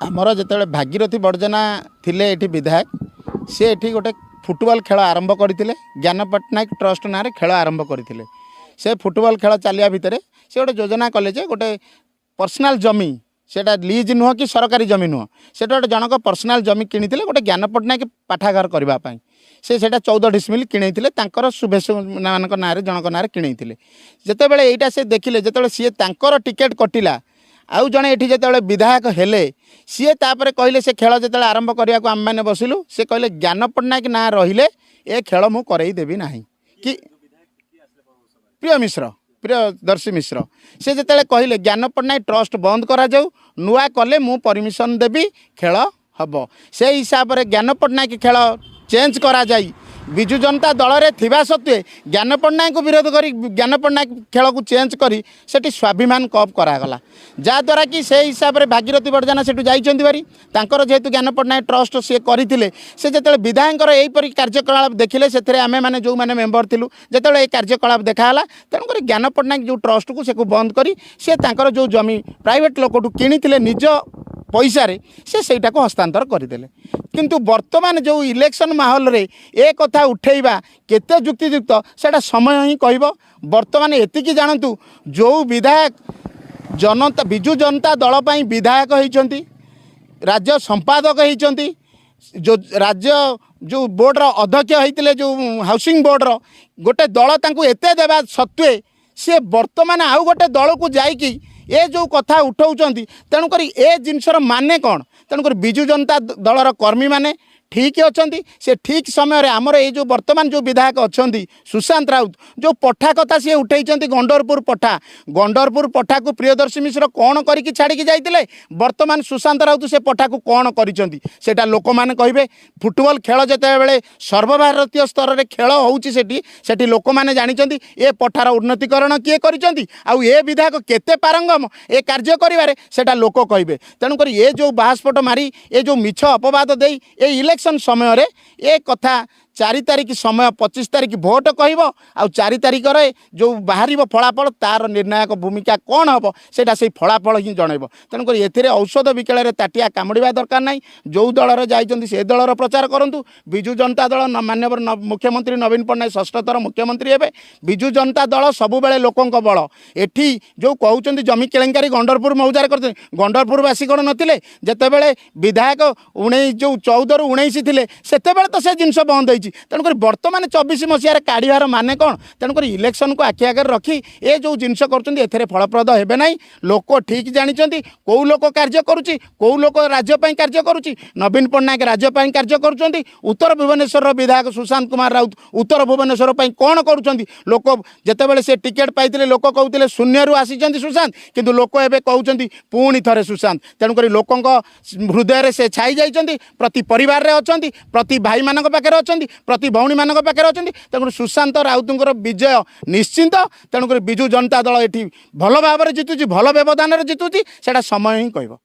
ଆମର ଯେତେବେଳେ ଭାଗୀରଥି ବଡ଼ଜେନା ଥିଲେ ଏଠି ବିଧାୟକ, ସେ ଏଠି ଗୋଟେ ଫୁଟବଲ ଖେଳ ଆରମ୍ଭ କରିଥିଲେ। ଜ୍ଞାନ ପଟ୍ଟନାୟକ ଟ୍ରଷ୍ଟ ନାଁରେ ଖେଳ ଆରମ୍ଭ କରିଥିଲେ। ସେ ଫୁଟବଲ ଖେଳ ଚାଲିବା ଭିତରେ ସେ ଗୋଟେ ଯୋଜନା କଲେ ଯେ ଗୋଟେ ପର୍ସନାଲ ଜମି, ସେଇଟା ଲିଜ୍ ନୁହଁ କି ସରକାରୀ ଜମି ନୁହଁ, ସେଇଟା ଗୋଟେ ଜଣଙ୍କ ପର୍ସନାଲ ଜମି କିଣିଥିଲେ ଗୋଟେ ଜ୍ଞାନ ପଟ୍ଟନାୟକ ପାଠାଗାର କରିବା ପାଇଁ। ସେ ସେଇଟା 14 ଡିସମିଲ୍ କିଣେଇଥିଲେ, ତାଙ୍କର ଶୁଭେଚ୍ଛୁମାନଙ୍କ ନାଁରେ, ଜଣଙ୍କ ନାଁରେ କିଣେଇଥିଲେ। ଯେତେବେଳେ ଏଇଟା ସେ ଦେଖିଲେ, ଯେତେବେଳେ ସିଏ ତାଙ୍କର ଟିକେଟ୍ କଟିଲା, ଆଉ ଜଣେ ଏଠି ଯେତେବେଳେ ବିଧାୟକ ହେଲେ, ସିଏ ତାପରେ କହିଲେ, ସେ ଖେଳ ଯେତେବେଳେ ଆରମ୍ଭ କରିବାକୁ ଆମେମାନେ ବସିଲୁ, ସେ କହିଲେ ଜ୍ଞାନ ପଟ୍ଟନାୟକ ନାଁ ରହିଲେ ଏ ଖେଳ ମୁଁ କରେଇ ଦେବି ନାହିଁ। କି ପ୍ରିୟ ମିଶ୍ର, ପ୍ରିୟଦର୍ଶୀ ମିଶ୍ର, ସେ ଯେତେବେଳେ କହିଲେ ଜ୍ଞାନ ପଟ୍ଟନାୟକ ଟ୍ରଷ୍ଟ ବନ୍ଦ କରାଯାଉ, ନୂଆ କଲେ ମୁଁ ପରମିସନ୍ ଦେବି, ଖେଳ ହେବ। ସେଇ ହିସାବରେ ଜ୍ଞାନ ପଟ୍ଟନାୟକ ଖେଳ ଚେଞ୍ଜ କରାଯାଇ, ବିଜୁ ଜନତା ଦଳରେ ଥିବା ସତ୍ତ୍ୱେ ଜ୍ଞାନ ପଟ୍ଟନାୟକଙ୍କୁ ବିରୋଧ କରି ଜ୍ଞାନ ପଟ୍ଟନାୟକ ଖେଳକୁ ଚେଞ୍ଜ କରି ସେଠି ସ୍ୱାଭିମାନ କପ୍ କରାଗଲା। ଯାହାଦ୍ୱାରା କି ସେଇ ହିସାବରେ ଭାଗୀରଥି ବଡ଼ଜେନା ସେଠୁ ଯାଇଛନ୍ତି ଭାରି। ତାଙ୍କର ଯେହେତୁ ଜ୍ଞାନ ପଟ୍ଟନାୟକ ଟ୍ରଷ୍ଟ ସିଏ କରିଥିଲେ, ସେ ଯେତେବେଳେ ବିଧାୟକଙ୍କର ଏହିପରି କାର୍ଯ୍ୟକଳାପ ଦେଖିଲେ, ସେଥିରେ ଆମେମାନେ ଯେଉଁମାନେ ମେମ୍ବର ଥିଲୁ, ଯେତେବେଳେ ଏଇ କାର୍ଯ୍ୟକଳାପ ଦେଖାହେଲା, ତେଣୁକରି ଜ୍ଞାନ ପଟ୍ଟନାୟକ ଯେଉଁ ଟ୍ରଷ୍ଟକୁ ସେକୁ ବନ୍ଦ କରି ସେ ତାଙ୍କର ଯେଉଁ ଜମି ପ୍ରାଇଭେଟ୍ ଲୋକଠୁ କିଣିଥିଲେ ନିଜ ପଇସାରେ, ସେ ସେଇଟାକୁ ହସ୍ତାନ୍ତର କରିଦେଲେ। କିନ୍ତୁ ବର୍ତ୍ତମାନ ଯେଉଁ ଇଲେକ୍ସନ୍ ମାହୋଲରେ ଏ କଥା ଉଠେଇବା କେତେ ଯୁକ୍ତିଯୁକ୍ତ, ସେଇଟା ସମୟ ହିଁ କହିବ। ବର୍ତ୍ତମାନ ଏତିକି ଜାଣନ୍ତୁ, ଯେଉଁ ବିଧାୟକ ଜନତା ବିଜୁ ଜନତା ଦଳ ପାଇଁ ବିଧାୟକ ହେଇଛନ୍ତି, ରାଜ୍ୟ ସମ୍ପାଦକ ହେଇଛନ୍ତି, ଯେଉଁ ରାଜ୍ୟ ଯେଉଁ ବୋର୍ଡ଼ର ଅଧ୍ୟକ୍ଷ ହେଇଥିଲେ, ଯେଉଁ ହାଉସିଂ ବୋର୍ଡ଼ର, ଗୋଟେ ଦଳ ତାଙ୍କୁ ଏତେ ଦେବା ସତ୍ତ୍ୱେ ସିଏ ବର୍ତ୍ତମାନ ଆଉ ଗୋଟେ ଦଳକୁ ଯାଇକି ଏ ଯେଉଁ କଥା ଉଠାଉଛନ୍ତି, ତେଣୁକରି ଏ ଜିନିଷର ମାନେ କ'ଣ? ତେଣୁକରି ବିଜୁ ଜନତା ଦଳର କର୍ମୀମାନେ ଠିକ୍ ଅଛନ୍ତି। ସେ ଠିକ୍ ସମୟରେ ଆମର ଏଇ ଯେଉଁ ବର୍ତ୍ତମାନ ଯେଉଁ ବିଧାୟକ ଅଛନ୍ତି ସୁଶାନ୍ତ ରାଉତ, ଯେଉଁ ପଠା କଥା ସିଏ ଉଠେଇଛନ୍ତି, ଗଣ୍ଡରପୁର ପଠା, ଗଣ୍ଡରପୁର ପଠାକୁ ପ୍ରିୟଦର୍ଶୀ ମିଶ୍ର କ'ଣ କରିକି ଛାଡ଼ିକି ଯାଇଥିଲେ, ବର୍ତ୍ତମାନ ସୁଶାନ୍ତ ରାଉତ ସେ ପଠାକୁ କ'ଣ କରିଛନ୍ତି, ସେଇଟା ଲୋକମାନେ କହିବେ। ଫୁଟବଲ ଖେଳ ଯେତେବେଳେ ସର୍ବଭାରତୀୟ ସ୍ତରରେ ଖେଳ ହେଉଛି, ସେଠି ଲୋକମାନେ ଜାଣିଛନ୍ତି ଏ ପଠାର ଉନ୍ନତିକରଣ କିଏ କରିଛନ୍ତି ଆଉ ଏ ବିଧାୟକ କେତେ ପାରଙ୍ଗମ ଏ କାର୍ଯ୍ୟ କରିବାରେ, ସେଇଟା ଲୋକ କହିବେ। ତେଣୁକରି ଏ ଯେଉଁ ବାହାସ୍ଫୋଟ ମାରି, ଏ ଯେଉଁ ମିଛ ଅପବାଦ ଦେଇ ଏ ଇଲେକ୍ସନ୍ ସମୟରେ ଏ କଥା, 4 ତାରିଖ ସମୟ, 25 ତାରିଖ ଭୋଟ କହିବ ଆଉ 4 ତାରିଖରେ ଯେଉଁ ବାହାରିବ ଫଳାଫଳ, ତାର ନିର୍ଣ୍ଣାୟକ ଭୂମିକା କ'ଣ ହେବ, ସେଇଟା ସେଇ ଫଳାଫଳ ହିଁ ଜଣାଇବ। ତେଣୁକରି ଏଥିରେ ଔଷଧ ବିକଳରେ ତାଟିଆ କାମୁଡ଼ିବା ଦରକାର ନାହିଁ। ଯେଉଁ ଦଳରେ ଯାଇଛନ୍ତି ସେ ଦଳର ପ୍ରଚାର କରନ୍ତୁ। ବିଜୁ ଜନତା ଦଳ ମାନ୍ୟବର ମୁଖ୍ୟମନ୍ତ୍ରୀ ନବୀନ ପଟ୍ଟନାୟକ ଷଷ୍ଠ ଥର ମୁଖ୍ୟମନ୍ତ୍ରୀ ହେବେ। ବିଜୁ ଜନତା ଦଳ ସବୁବେଳେ ଲୋକଙ୍କ ବଳ। ଏଠି ଯେଉଁ କହୁଛନ୍ତି ଜମି କେଳେଙ୍କାରୀ ଗଣ୍ଡରପୁର ମୌଜାରେ କରିଛନ୍ତି, ଗଣ୍ଡରପୁରବାସୀ କ'ଣ ନଥିଲେ? ଯେତେବେଳେ ବିଧାୟକ ଯେଉଁ 14ରୁ 19 ଥିଲେ, ସେତେବେଳେ ତ ସେ ଜିନିଷ ବନ୍ଦ ହେଇଛି। ତେଣୁକରି ବର୍ତ୍ତମାନ 24 ମସିହାରେ କାଢ଼ିବାର ମାନେ କ'ଣ? ତେଣୁକରି ଇଲେକ୍ସନକୁ ଆଖି ଆଗରେ ରଖି ଏ ଯେଉଁ ଜିନିଷ କରୁଛନ୍ତି, ଏଥିରେ ଫଳପ୍ରଦ ହେବେ ନାହିଁ। ଲୋକ ଠିକ୍ ଜାଣିଛନ୍ତି କେଉଁ ଲୋକ କାର୍ଯ୍ୟ କରୁଛି, କେଉଁ ଲୋକ ରାଜ୍ୟ ପାଇଁ କାର୍ଯ୍ୟ କରୁଛି। ନବୀନ ପଟ୍ଟନାୟକ ରାଜ୍ୟ ପାଇଁ କାର୍ଯ୍ୟ କରୁଛନ୍ତି। ଉତ୍ତର ଭୁବନେଶ୍ୱରର ବିଧାୟକ ସୁଶାନ୍ତ କୁମାର ରାଉତ ଉତ୍ତର ଭୁବନେଶ୍ୱର ପାଇଁ କ'ଣ କରୁଛନ୍ତି, ଲୋକ ଯେତେବେଳେ ସେ ଟିକେଟ୍ ପାଇଥିଲେ ଲୋକ କହୁଥିଲେ ଶୂନ୍ୟରୁ ଆସିଛନ୍ତି ସୁଶାନ୍ତ, କିନ୍ତୁ ଲୋକ ଏବେ କହୁଛନ୍ତି ପୁଣି ଥରେ ସୁଶାନ୍ତ। ତେଣୁକରି ଲୋକଙ୍କ ହୃଦୟରେ ସେ ଛାଇ ଯାଇଛନ୍ତି, ପ୍ରତି ପରିବାରରେ ଅଛନ୍ତି, ପ୍ରତି ଭାଇମାନଙ୍କ ପାଖରେ ଅଛନ୍ତି, ପ୍ରତି ଭଉଣୀମାନଙ୍କ ପାଖରେ ଅଛନ୍ତି। ତେଣୁକରି ସୁଶାନ୍ତ ରାଉତଙ୍କର ବିଜୟ ନିଶ୍ଚିନ୍ତ। ତେଣୁକରି ବିଜୁ ଜନତା ଦଳ ଏଠି ଭଲ ଭାବରେ ଜିତୁଛି, ଭଲ ବ୍ୟବଧାନରେ ଜିତୁଛି, ସେଇଟା ସମୟ ହିଁ କହିବ।